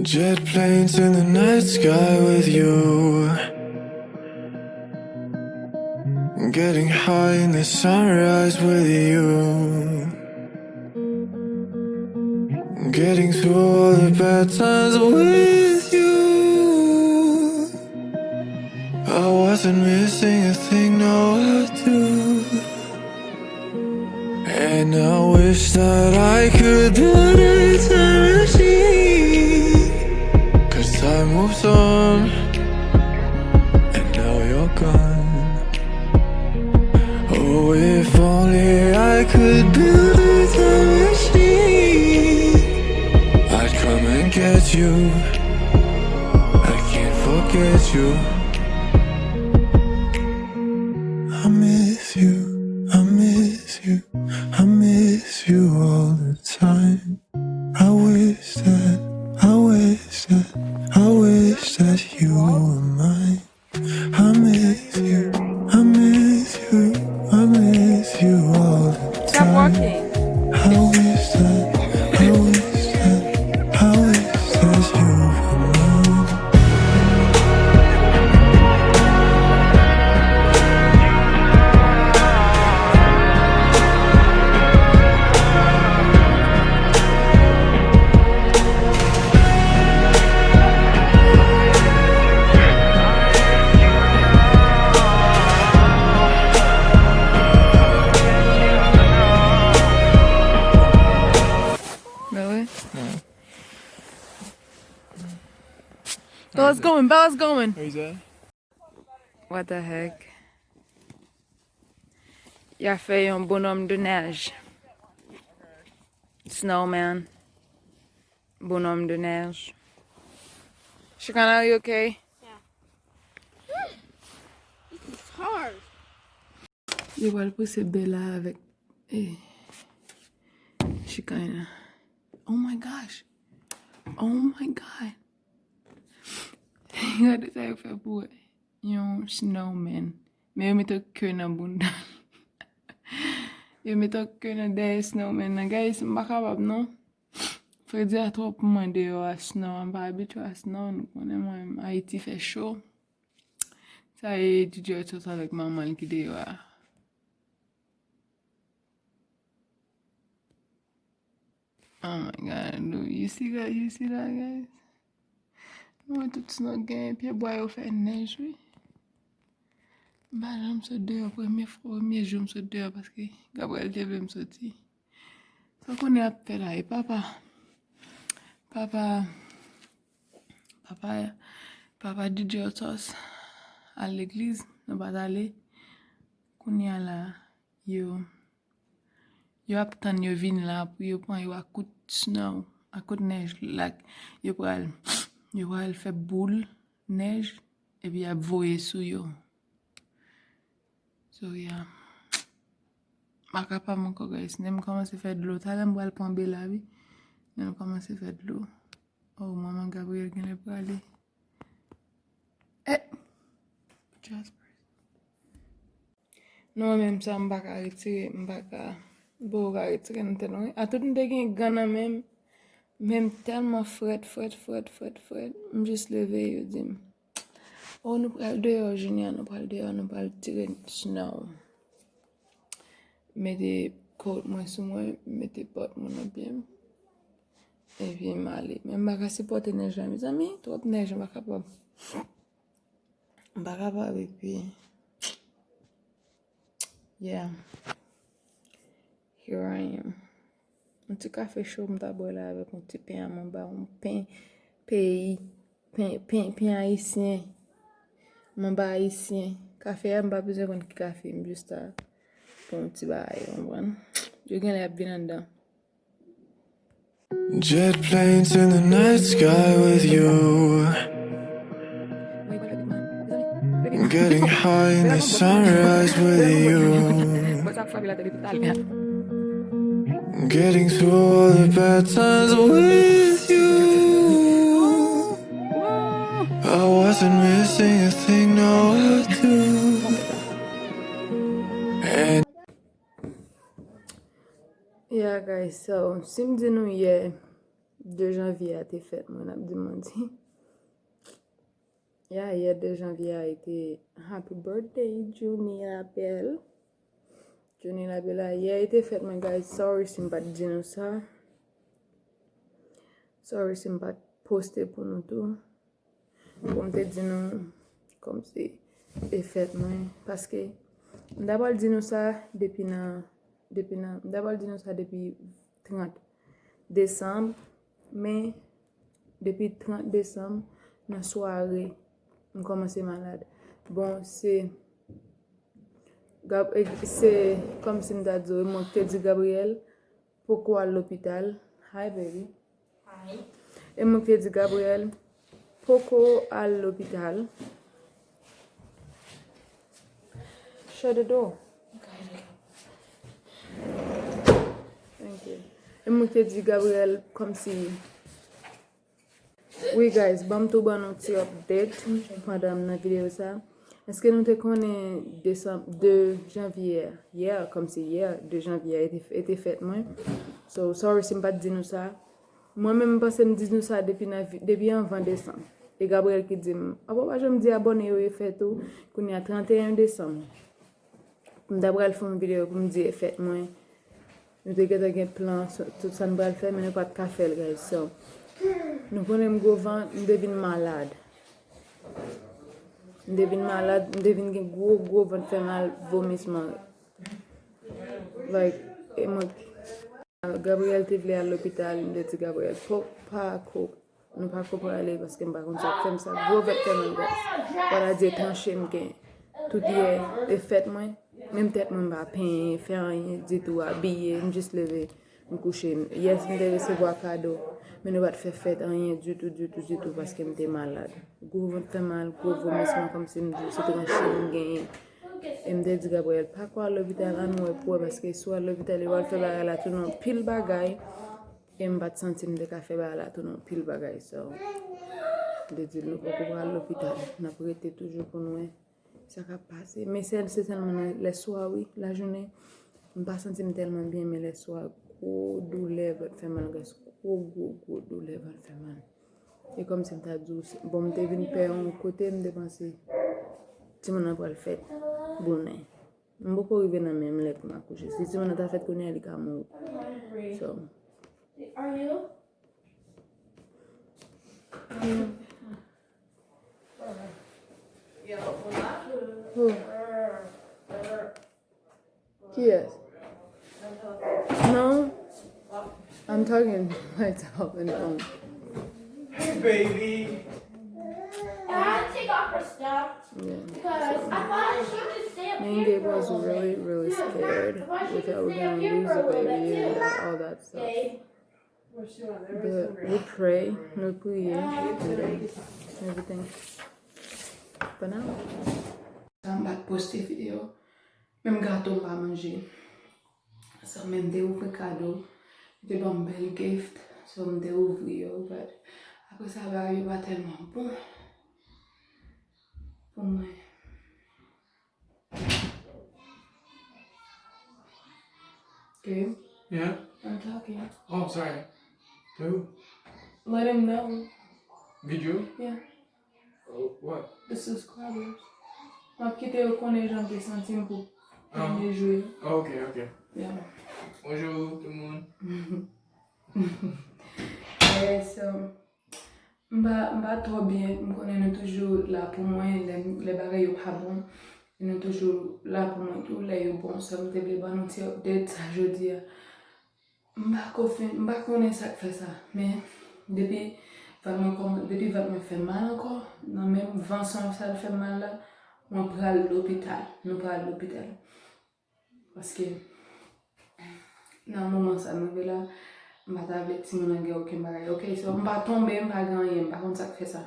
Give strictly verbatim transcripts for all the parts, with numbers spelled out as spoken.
Jet planes in the night sky with you. Getting high in the sunrise with you. Getting through all the bad times with you. I wasn't missing a thing, no, I do. And I wish that I could build a time machine. 'Cause time moves on, and now you're gone. Oh, if only I could build a time machine. I'd come and get you. I can't forget you. I miss you, I miss you, I miss you all the time. I wish that, I wish that, I wish that you were mine. I miss you, I miss you, I miss you all the time. Stop walking. I wish that, I wish that, I wish that you were mine. But what's going? But what's going? What is that? What the heck? Y a fè yon bonòm de nèj. Snowman. Bonhomme de neige. Shekinah, are you okay? Yeah. This is hard. Yo pral pouse Bella avèk, eh, Shekinah. Oh my gosh. Oh my God. Gade sa yo fè pou yon snowman. Men yo mete ke nan bounda. Yo mete ke nan dèyè snowman nan. Guys, m pa kapab non. Fredi a twòp pou mwen deyò a snow. M pa abitye a snow, nou konnen mwen menm Ayiti fè cho. Sa e D J Otos avèk manman l ki deyò a. Oh my God, you see that, you see that, guys? Nou wè tout snow gen, pye bwa yo fè nèj, wi. M pa janm sot deyò, premye fwa, premye jou m sot deyò, paske Gabriel te vle m soti. Sa w konnen ap fè la, e papa, papa, papa, papa D J Otos al legliz, nou pa t ale. Kounye a la, yo, yo ap tann yo vin la pou yo pran yo ak kout snow, ak kout nèj, like, yo pral, yo pral fè boul nèj, epi y ap voye sou yo. So, yeah. M pa kapab ankò, guys. Nen m kòmanse fè dlo. Talè m pral pran Bella, wi. Nen m kòmanse fè dlo. Oh, manman Gabriel genlè prale. Eh! Jasper. Non, menm sa, m pa ka retire, m pa ka, m poko ka retire nan tèt mwen. Atout m te gen gan nan men m, men m tèlman frèt, frèt, frèt, frèt, frèt, m jis leve, yo di m, "Oh, nou pral deyò, Junior, nou pral deyò, nou pral tire snow." Mete kot mwen sou mwen, mete bòt mwen nan pye m, epi m ale. Men m pa ka sipòte nèj la, mezanmi, twòp nèj, m pa kapab. M pa kapab, epi, yeah. Here I am. Yon ti kafe cho m ta bwè la avèk yon ti pen a manba, yon pen peyi, pen, pen, pen ayisyen. Manba ayisyen. Kafe a, m pa bezwen konn ki kafe, m jis ta pran yon ti bagay, w konprann? Yo genlè ap vin anndan. Jet planes in the night sky with you. Getting high in the sunrise with you. Getting through all the bad times with you. I wasn't missing a thing, no, I do. And Yeah, guys, so, si m di nou yè, de janvye a te fèt mwen, n ap di manti. Ya, yè de janvye a te happy birthday, Johnny Lapel. Johnny Lapel a, yè te fèt mwen, guys. Sorry si m pa t di nou sa. Sorry si m pa t poste pou nou tou. Pou m te di nou kòmsi e fèt mwen. Paske m ta pral di nou sa depi nan, depi nan, m ta pral di nou sa depi trant desanm, men depi trant desanm, nan sware, m kòmanse malad. Bon, se, Gab-, e, se kòmsi m ta di w, e mwen ki te di Gabriel, poko al lopital. Hi, baby. Hi. E mwen ki te di Gabriel, poko al lopital. Shut the door. Thank you. E mwen ki te di Gabriel kòmsi. Wi, guys, ban m tou ban nou ti update pandan m nan videyo sa. Èske nou te konnen desanm, de janvye a? Yeah, kòmsi yeah, de janvye a e te, e te fèt mwen. So, sorry si m pa t di nou sa. Mwen menm, m panse m di nou sa depi nan vi-, depi anvan desanm. E Gabriel ki di m, "Apa w pa janm di abòne yo e fèt ou?" Kounye a, tranteyen desanm. M ta pral fè yon videyo pou m di e fèt mwen. Nou te gentan gen plan, so, tout sa n pral fè, men nou pa t ka fè l, guys. So, nou konnen m gwo vant, m te vin malad. M te vin malad, m te vin gen gwo, gwo vant fè mal, vomisman. Like, e mwen, Gabriel te vle al lopital, m te di Gabriel, "Pa, pa ko, nou pa ko prale paske m pa konn sa k fè m sa." Gwo vant fè mal, guys. Pwal a di tranche m gen. Tout yè, e fèt mwen, menm tèt mwen m pa penyen, fè anyen ditou, abiye, m jis leve, m kouche. Yès, m te resevwa kado, men nou pa t fè fèt anyen ditou, ditou, ditou, paske m te malad. Gwo vant fè mal, gwo vomisman, kòmsi m di w se tranche m genyen. E m te di Gabriel, "Pa ko al lopital, ann wè pou wè, paske si w al lopital, yo pral fè bagay la tounen yon pil bagay." E m pa t santi m te ka fè bagay la tounen yon pil bagay, so, m te di l, "Nou poko pral lopital, n ap rete toujou pou n wè sa k ap pase." Men sèl, se sèlman nan lèswa, wi, lajounen, m pa santi m tèlman byen, men lèswa, gwo doulè vant fè mal, guys, gwo, gwo, gwo doulè vant fè mal. E kòmsi m ta di w, se, bon, m te vin pè yon kote, m te panse timoun nan pral fèt bonè. M poko rive nan menm lè pou m akouche. Si timoun nan ta fèt kounye a, li ka mouri. So. Who? Kiyès? No. I'm talking to myself in the phone. Hey, baby. And I take off her stuff. Yeah. Because I thought she could stay up here for a little bit. Nenge was really, really scared. I thought she could stay up here for a little bit too. We thought we were gonna lose the baby and all that stuff. Babe. But we pray, nou priye, and everything. For now. Sa m pa t poste videyo. Menm gato m pa manje. So, men m te ouvri kado. Yo te ban m bèl gift. So, m te ouvri yo, but apre sa, bagay yo pa tèlman bon pou mwen. Gabe? Yeah? I'm talking. Oh, sorry. To who? Let him know. Video? Yeah. Oh, what? The subscribers. M ap kite yo konnen jan m te santi m pou premye jou yo. Oh, ok, ok. Yeah. Bonjou tout moun. Yeah, so, m pa, m pa twò byen, m konnen nou toujou la pou mwen, lè, lè bagay yo pa bon. E nou toujou la pou mwen tou, lè yo bon. So, m te vle ban nou ti update sa jodi a. M pa ko fin, m pa konnen sa k fè sa, men depi vant mwen kòman-, depi vant mwen fè mal ankò, nan menm van san sa l fè m mal la, mwen pral lopital, nou pral lopital. Paske nan moman sa m rive la, m pa ta vle timoun nan gen okenn bagay. Ok, so m pa tonbe, m pa gen anyen, m pa konn sa k fè sa.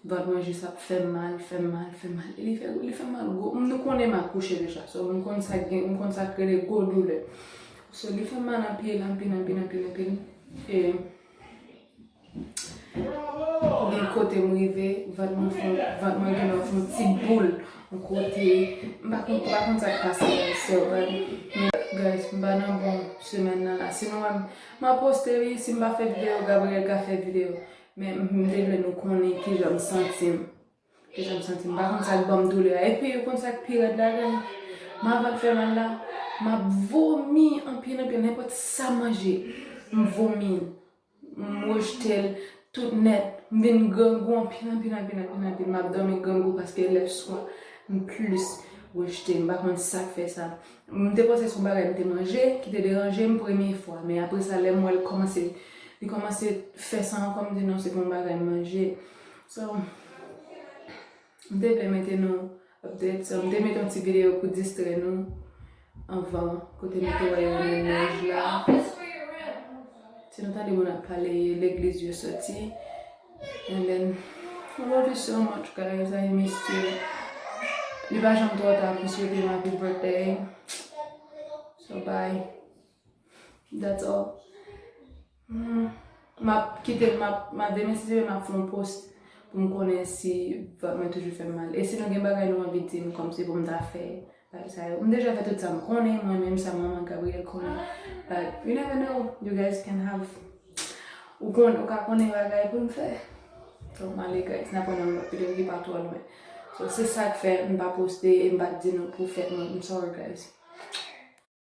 Vant mwen jis ap fè m mal, fè m mal, fè m mal. E li fè, li fè m mal gwo. Nou konnen m akouche deja, so m konn sa k gen, m konn sa k rele gwo doulè. So, li fè m mal anpil, anpil, anpil, anpil, anpil. E gen kote m rive, vant mwen fè, vant mwen genlè fè yon ti boul. Yon kote, m pa konn, m pa konn sa k pase, so, but, men, Guys, m pa nan bon semèn nan la. Si nou wè m, m ap poste wi, si m pa fè videyo, Gabriel ka fè videyo. Men m te vle nou konnen kijan m santi m. Kijan m santi m. M pa konn sa k ban m doulè a. Epi ou konn sa k pi rèd la, guys? M avan l fè mal la, m ap vomi anpil, anpil, nenpòt sa m manje. M vomi. M rejte l tout nèt. M vin grangou anpil, anpil, anpil, anpil, anpil. M ap dòmi grangou paske lèswa m plis rejte. M pa konn sa k fè sa. M te panse se yon bagay m te manje ki te deranje m premye fwa. Men apre sa, lè m wè l kòmanse, li kòmanse fè sa ankò, m di non, se pa yon bagay m manje. So, m te vle mete nou update. So, m te mete yon ti videyo pou distrè nou anvan, kote nou te wè yo nan nèj la. Si nou tande moun ap pale, legliz yo soti. And then, I love you so much, guys. I miss you. Li pa janm twò ta pou swete m happy birthday. So, bye. That's all. Hmm. M ap kite, m ap, m ap demen si Dye vle, m ap fè yon post pou m konnen si vant mwen toujou fè m mal. E si nou gen bagay nou anvi di m kòmsi pou m ta fè, bagay sa yo. M deja fè tout sa m konnen, mwen menm sa manman Gabriel konnen. But you never know, you guys can have, ou konn, ou ka konnen bagay pou m fè. So, m ale, guys, n ap wè nan yon lòt videyo ki pa twò lwen. So, se sa k fè m pa poste e m pa t di nou pou fèt mwen. I'm sorry, guys.